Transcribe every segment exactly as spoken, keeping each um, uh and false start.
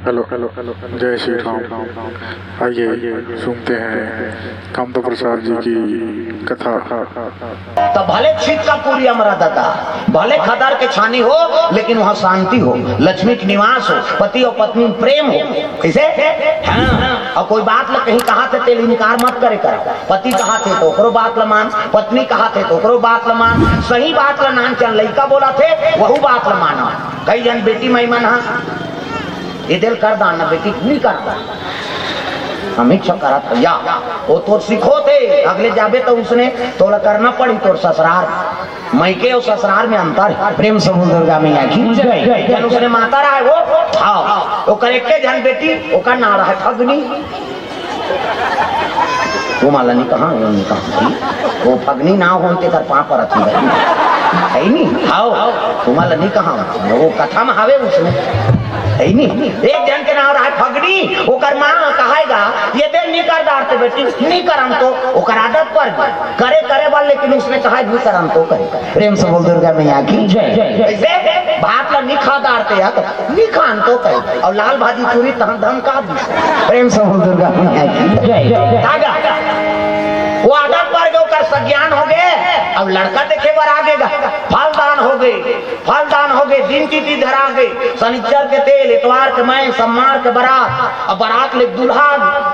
Hello, hello, hello, जय श्री राम। आइए, सुनते हैं कामता प्रसाद जी की कथा। तो भले छित का पूरी अमरा दादा, भले खदर के छानी हो, लेकिन वहाँ शांति हो, लक्ष्मी के निवास हो, पति और पत्नी में प्रेम हो। इसे हाँ, और कोई बात ला कहीं कहा थे, तेल इनकार मत करे कर। पति कहा थे तो ओकरो बात ला मान, पत्नी कहा थे तो ओकरो बात ला मान, सही बात ला नान चल, लइका बोला थे वहू बात ला माना। कई जन बेटी माई मन हा ये दिल कर दान ना बेटी, नहीं कर दान। हम इच्छा करत भैया, वो तो सिखो थे, अगले जाबे तो उसने तोला करना पड़ी तोर ससुरार। मायके और ससुरार में अंतर है। प्रेम से बोल दुर्गा मैया की जय। जन उसने माता रहा है वो, हाँ, ओकर एक झन बेटी, ओकर नाम रहा है फगनी। वो माला नहीं कहा, वो नहीं कहा। वो फगनी ना हो, तेकर पाँव परत ही भाई। है नहीं? हाँ, वो माला नहीं कहा, वो कथा में हवे उसमें। है नहीं? एक जन के नाम रहा है फगनी, ओकर माँ कहाएगा, ये दे नहीं कर डारते बेटी, नहीं करम तो, ओकर आदत पर भी। करे, करे वाले, लेकिन उसने कहा, नहीं करम तो करे। प्रेम से बोल दुर्गा मैया की जय। ऐसे भात ला नहीं खा डारते यार, तो नहीं खान तो कहे। और लाल भाजी चूरी तहन धमका दी। प्रेम से बोल दुर्गा मैया की जय। धागा। वो आदत पर गए, ओकर सज्ञान हो गए। अब लड़का देखे बर आ गएगा। फलदान हो गए, फलदान हो गए, दिन तिथि धरा गए, शनिचर के तेल, इतवार के मैं, सोमवार के बारात, अब बारात ले दुल्हा,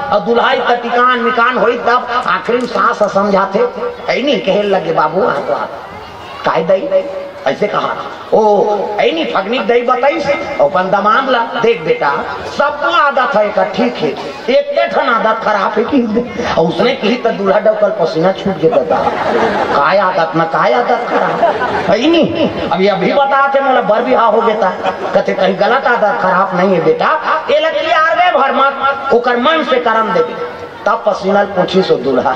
और दुल्हाई का टिकान मिकान होई तब आखिरी में सास समझाथे, ऐ नहीं कहे लगे बाबू, आ तो आ। काय दई? ऐसे कहा। ओ, ऐनी फगनी दई बताइस, अपन दमांद ला, देख बेटा, सब आदत है एकर ठीक है, एक ठन आदत खराब है कि, और उसने कही तो दूल्हा डौकल पसीना छूट गया दादा। काय आदत ना, काय आदत खराब है नहीं। अब ये अभी बता थे, मोला बर बिहाव हो गया था, कहते कहीं गलत आदत खराब नहीं है बेटा, ये लगी आर गए भर मत, ओकर मन से करम देबे। तब पसीना ल पूछी सो दूल्हा।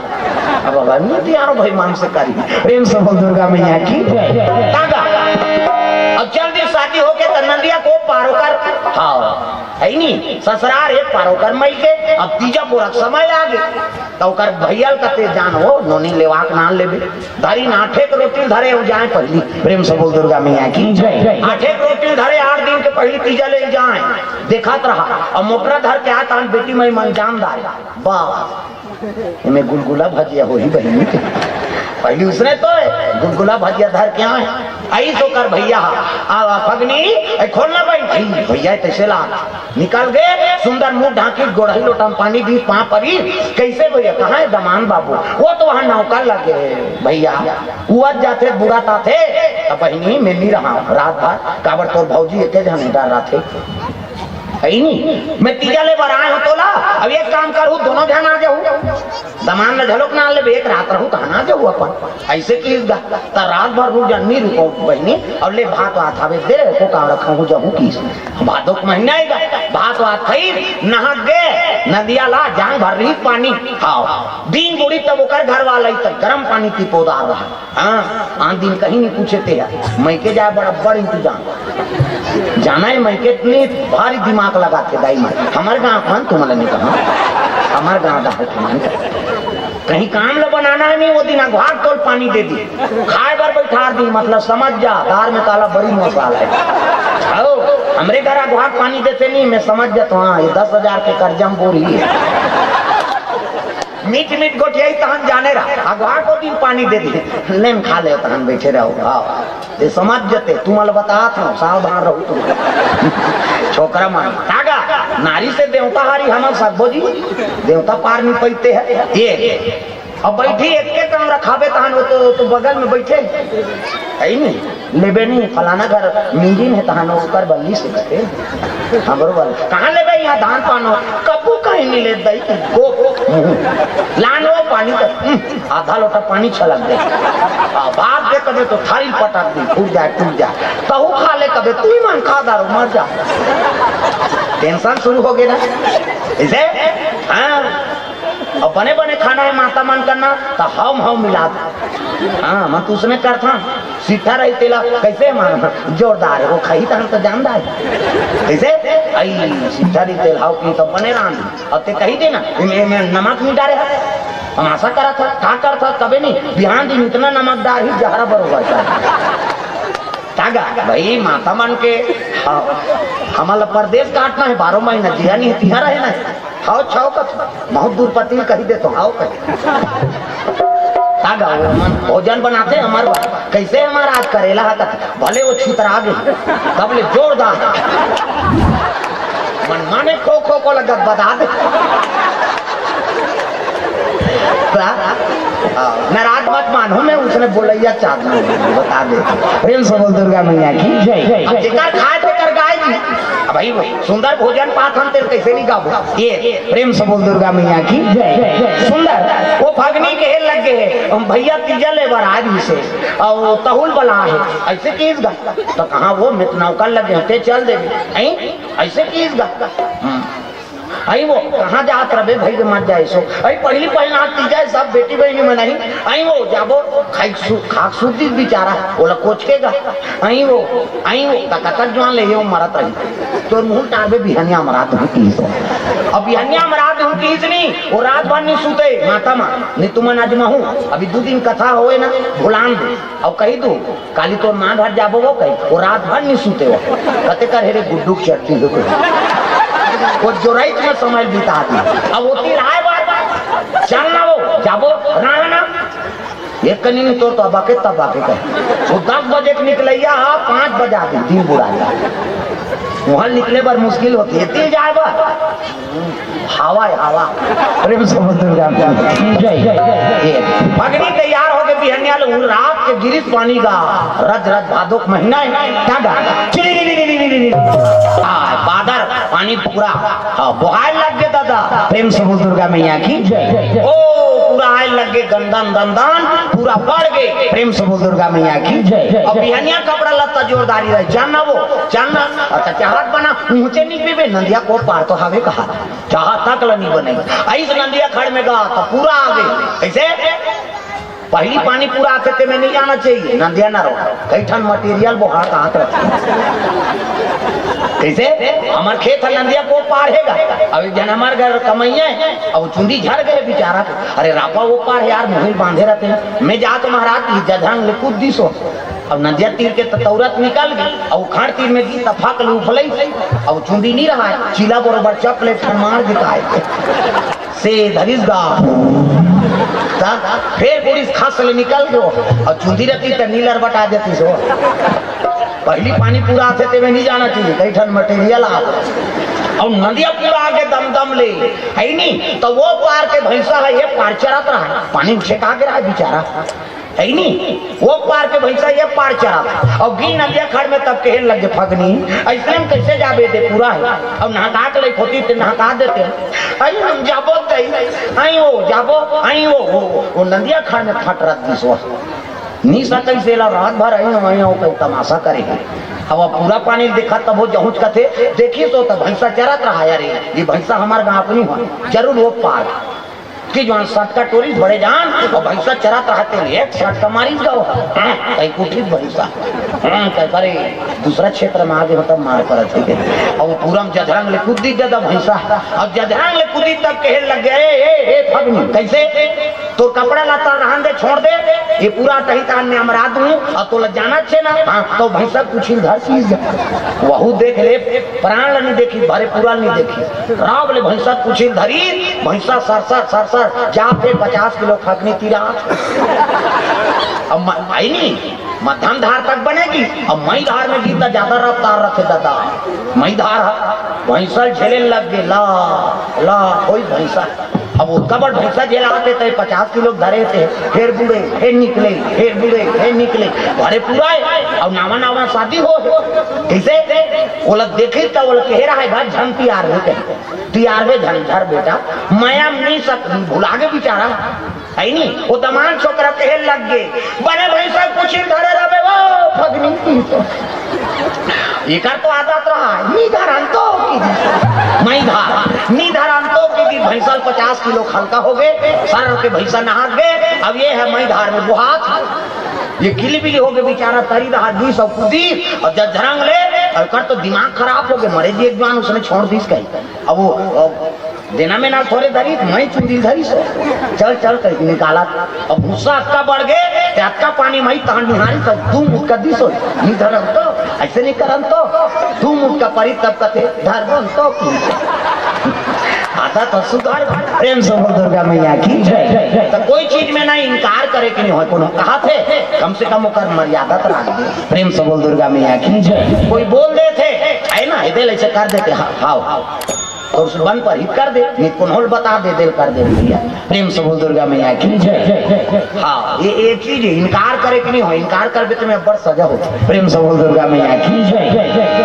अब अगर नहीं दिया रो भाई, मांग से करी। प्रेम से बोल दुर्गा मैया की। तागा। अब चल दी शादी होके त नंदिया को पारो कर। हाँ, है नहीं ससुरार एक पारो कर मई के। अब तीजा बोरा समय आ गए, तो ओकर भैया ल कते जान हो, नोनी लेवाक नान लेबे। धरी ना आठे के रोटी धरे हो जाए पहली। प्रेम से बोल दुर्गा मैया की जय। आठे के रोटी धरे, आठ दिन के पहली तीजा ले जाए। देखत रहा, और मोटरा धर के आए, तान बेटी मई मन जान डारे। बस, एमे गुलगुला भजिया होही बहिनी। पहली उसने तो है, गुलगुला भजिया धर के आए। आई तो कर भैया, आ, आ, फगनी, ए, खोलना भाई। आई, भैया, तैसे ला। निकल गए, सुंदर मुंह ढांकी, गोड़ही लोटा में पानी दी, पाँव परी। कैसे भैया, कहाँ है दमान बाबू? वो तो वहाँ नौकर लगे भैया, कुआत जाते बुरा ताथे। अब बहिनी, मैं नहीं रहा रात भर, काबर तोर भौजी एके जने डर रहा थे। है नहीं, मैं तीजा ले बर आए हूँ तोला। अब एक काम करू, दोनों झन आ जाऊ, दमान न झलोक ना ले, एक रात रहू, कहाँ ना जाऊ अपन। ऐसे की गा, त रात भर रुक जा, नहीं रुको बहिनी, और ले भात वात हवे दे, को काम रखा हूँ, जाऊँ की। भादो के महीना आएगा, भात वात खाई, नहा गए, नदिया ला, जांग भर रही पानी, हाँ, दिन बुड़ी तब ओकर घर वाला ही तक गरम पानी पी पौदार रहा। हाँ, आन दिन कहीं नहीं पूछे ते यार। मइके जाए बड़ा बड़ इंतजाम। जाना है मइके इतनी भारी दिमाग लगाथे दाई माँ। हमर गाँव कौन तुमला नहीं कहा? हमर गाँव डहर के मन। कहीं काम ला बनाना है नहीं, वो दिन अगवार तोल पानी दे दी। खाए बर बैठार दी, मतलब समझ जा, दार में काला बड़ी मसाला है। आओ, हमरे घर अगवार पानी देते नहीं, मैं समझ जाता हूँ, हाँ, ये दस हजार के कर्जा में बोरी है। मीठ मीठ गोठियाई तहन जाने रहा, अगवा को दिन पानी दे दे, लेन खा ले तहन बैठे रहो। हाँ, ये समझ जते, तुमला बतात हूँ, सावधान रहो तुम। छोकरा मन, तागा, नारी से देवता हारी हमन सकबो जी, देवता पार नहीं पैते है। ये, अब बैठी एक के काम रखाबे तहन वो तो, वो तो बगल में बैठे, है ही नहीं। लेबे नहीं, फलाना घर मिंजिन है, तहान ओकर बल्ली से कटे। हमरो बल्ली। कहाँ लेबे यहाँ धान पानो? कब्बू कहीं नहीं ले दई। गो। लान वो पानी कर। हम्म, आधा लोटा पानी छलक दे। आ, भात दे कबे तो थारी पटक दी, फूट जाए, टूट जाए। तहू खा ले कबे, तू ही मन खा दारू, मर जा। टेंशन शुरू हो गया ना? इसे? हाँ। अब बने बने खाना है माता मन करना, तो हम हम मिला दे। हाँ, मैं तो उसने करता। सीठा रही तेला कैसे मार जोरदार है, वो खाई तहन तो जानदार है। कैसे? आई सीठा रही तेल हाउ की तो बने राम। और ते कही दे ना, इमे, इमे नमक नहीं डारे है। हम आशा करा था, का कर था, कबे नहीं। बिहान दिन इतना नमक डार ही जहरा बरोबर का। का गा भाई, माता मन के, हाँ, हमन ला परदेस काटना हे, बारह महीना जिया नहीं तिहा रहे ना। खाओ छाओ का, बहुत दूर पति कही दे तो आओ कही। का गा, वो मन भोजन बनाते हमार बर, कैसे हमार आज करेला हा कथे, भले वो छितरा गे, तब ले जोरदार। मन माने खो खो को लगत बता दे। हाँ, नाराज मत मानो, मैं उसने बोलैया चाहत नहीं, बता दे। प्रेम से बोल दुर्गा मैया की जय। अब जेकर खाए तेकर गाय जी। अब भाई, भाई, सुंदर भोजन पात हम तेरे कैसे नहीं गाबो? ये प्रेम से बोल दुर्गा मैया की जय। सुंदर, वो फगनी कहे लग गए, "हम भैया तीजा ले बर आज भी से, और तहुल बला है, ऐसे किस गा?" तो कहाँ वो मित नौकर लगे होते चल देवे, हैं? ऐसे किस गा? हम्म। आई वो, कहाँ जात रबे भाई के मत जाए सो। आई पहली पहला तीजा है, सब बेटी बहनी में नहीं। आई वो, जाबो, खाई सु-, खाक सूती बिचारा, ओला कोचकेगा। आई वो, आई वो, तक तक जवान ले हो मरत रही। तोर मुंह टारबे बिहनिया मरात हूँ तीस। अब बिहनिया मरात हूँ तीस नहीं, वो रात भर नहीं सूते, माता माँ, नहीं तुमन आज महू, अभी दो दिन कथा होए ना, भुलान दे। अब कही दू, काली तोर माँ घर जाबो वो कही, वो रात भर नहीं सूते वो। कते कर हेरे गुड्डू की चटनी हो गई। वो जोराई में समय बिता दी। अब होती राय बात, चल ना वो, जाबो, राह ना। एक कनी नहीं तोर तो अबाके तब आके कहे। वो दस बजे के निकलैया हा, पाँच बजा दी, दिन बुरा जा। वहाँ निकले बर मुश्किल होती है, तेज आए बर। हवा है, हवा। प्रेम से बोल दुर्गा मैया की जय। ये फगनी तैयार हो के बिहनिया ले, उन रात के गिरिस पानी गा, रज रज भादो के महीना है, का गा? चिली चिली चिली चिली चिली। आ, बादर, पानी पूरा, हाँ, बोहाय लग गए दादा। प्रेम से बोल दुर्गा मैया की जय। ओ, पूरा आय लग गए गंदन दंदन, पूरा बढ़ गए। प्रेम से बोल दुर्गा मैया की जय। अब बिहनिया कपड़ा लत्ता जोरदारी रहे, चल ना वो, चल ना। अच्छा, चाहत बना, ऊंचे निकली बे, नंदिया को पार तो हवे कहा। चाह तक ल नहीं बने। ऐस नंदिया खड़ में गा तो पूरा आ गए। ऐसे पहली पानी पूरा आथे ते में नहीं जाना चाहिए, नंदिया ना रहो। कई ठन मटेरियल बोहा का हाथ रखे। कैसे? हमार खेत है नंदिया को पार है गा। अब एक जन हमार घर कमैया है, अब चुंदी झड़ गए बेचारा के। अरे रापा वो पार है यार, मुहिल बांधे रहते हैं। मैं जा तो महाराज की जधरंग ले कूद दी सो। अब नंदिया तीर के त-, तौरत निकल गई, अब उखाड़ तीर में दी तफाक ले उफलई, अब चुंदी नहीं रहा है, चीला बरोबर चप ले ठन मार दिखाए। से धरिस गा। त फेर पुलिस खस ले निकल गयो, और चुंदी रहती त नीलर बटा देती सो। पहली पानी पूरा आथे ते में नहीं जाना चाहिए, कई ठन मटेरियल आ। और नंदिया पूरा आगे दम दम ले, है नहीं, तो वो पार के भैंसा है, ये पार चरत रहा है, पानी उछे कहा के रहा है बेचारा। है नी? वो पार के भैंसा ये पार चरा। और गी नदिया खड़ में तब कहन लगे, "फगनी, ऐसने में कैसे जाबे दे पूरा है?" और नहका के लई खोती ते नहका देते। आई हम जाबो तई, आई वो जाबो, आई वो, वो, वो नदिया खड़ में फट रख दी सो। नी सकई से ला रात भर आई हम, आई हम कोई तमाशा करे है। अब वो पूरा पानी दिखा तब वो जहुच कथे, देखी तो तब भैंसा चरत रहा है, अरे, ये भैंसा हमार गाँव अपनी हो, जरूर वो पार। कि जवान सटका टोरी बड़े जान, और भैंसा चरात रहते हैं, एक सटका मारी जाओ, हाँ, कहीं उठी भैंसा, हाँ, कहीं करे, दूसरा क्षेत्र में आगे मतलब मार पड़त है। और वो पूरा में जधरंग ले कूद दी दादा भैंसा, और जधरंग ले कूदी तब कहे लग गए, "ए, ए, फगनी, कैसे? तो कपड़ा लत्ता रहन दे, छोड़ दे, ये पूरा तही तान में अमरा दूँ, और तो लग जाना छे ना, हाँ, तो भैंसा कुछ ही घर चीज जा।" वहू देख ले, प्राण ला नहीं देखी, भरे पूरा नहीं देखी। राव ले भैंसा कुछ ही धरी, भैंसा सरसर, सरसर, जाथे पचास किलो खकनी तीरा। अब म-, आई नी, मध्यम धार तक बनेगी। अब मई धार में गीता ज्यादा रफ्तार रखे दादा। मई धार ह, भैंसा झेले लग गए, ला, ला, कोई भैंसा। अब ओतका बड़ भैंसा झेलाते ते पचास किलो धरे थे, फिर बुड़े, फिर निकले, फिर बुड़े, फिर निकले, भरे पूरा है। अब नावा नावा शादी हो, कैसे? ओला देखे त ओला कहे रहा है, "भाई, झन तियार हो गए, तियार वे झन धर बेटा, मया नहीं सक, भुला गे बेचारा।" है नी? वो दमान छोकरा कहे लग गे, "बने भैंसा कुछ ही धरे रहे वो फगनी की तो।" एकर तो आदत रहा है, "नी धरन तो की दी, मई धार, नी धरन तो की दी।" भैंसा पचास किलो हल्का हो गए, सर के भैंसा नहा गए। अब ये है मई धार में बुहात, ये किली बिली हो गए बेचारा, तरी रहा दी सब कूदी, और जब झरंग ले, और कर तो दिमाग खराब हो गए, मरे जी एक जवान उसने छोड़ दी कहीं। अब वो, अब देना में ना थोरे धरी, मैं चुंदी धरी सो। चल चल कह निकाला। अब गुस्सा अतका बढ़ गे, ते अतका पानी माई तहां निहारी, तब दू मुटका दी सो। नहीं धरन तो, ऐसे नहीं करन तो। दू मुटका परी तब कथे धरन तो की। आता तो सुधार। प्रेम से बोल दुर्गा मैया की जय। तो कोई चीज में ना इनकार करे के नहीं हो, कोनो कहा थे, कम से कम ओकर मर्यादा तो राख दे। प्रेम से बोल दुर्गा मैया की जय। कोई बोल दे थे, है ना, इधर ऐसे कर देते, हाँ, हाँ, हाँ। तो उस बन पर हित कर दे, नहीं तो होल बता दे, दिल कर दे भैया। प्रेम से बोल दुर्गा मैया की जय। हाँ, ये एक चीज है, इनकार करे कि नहीं हो, इनकार कर दे तो मैं बड़ सजा हो। प्रेम से बोल दुर्गा मैया की जय।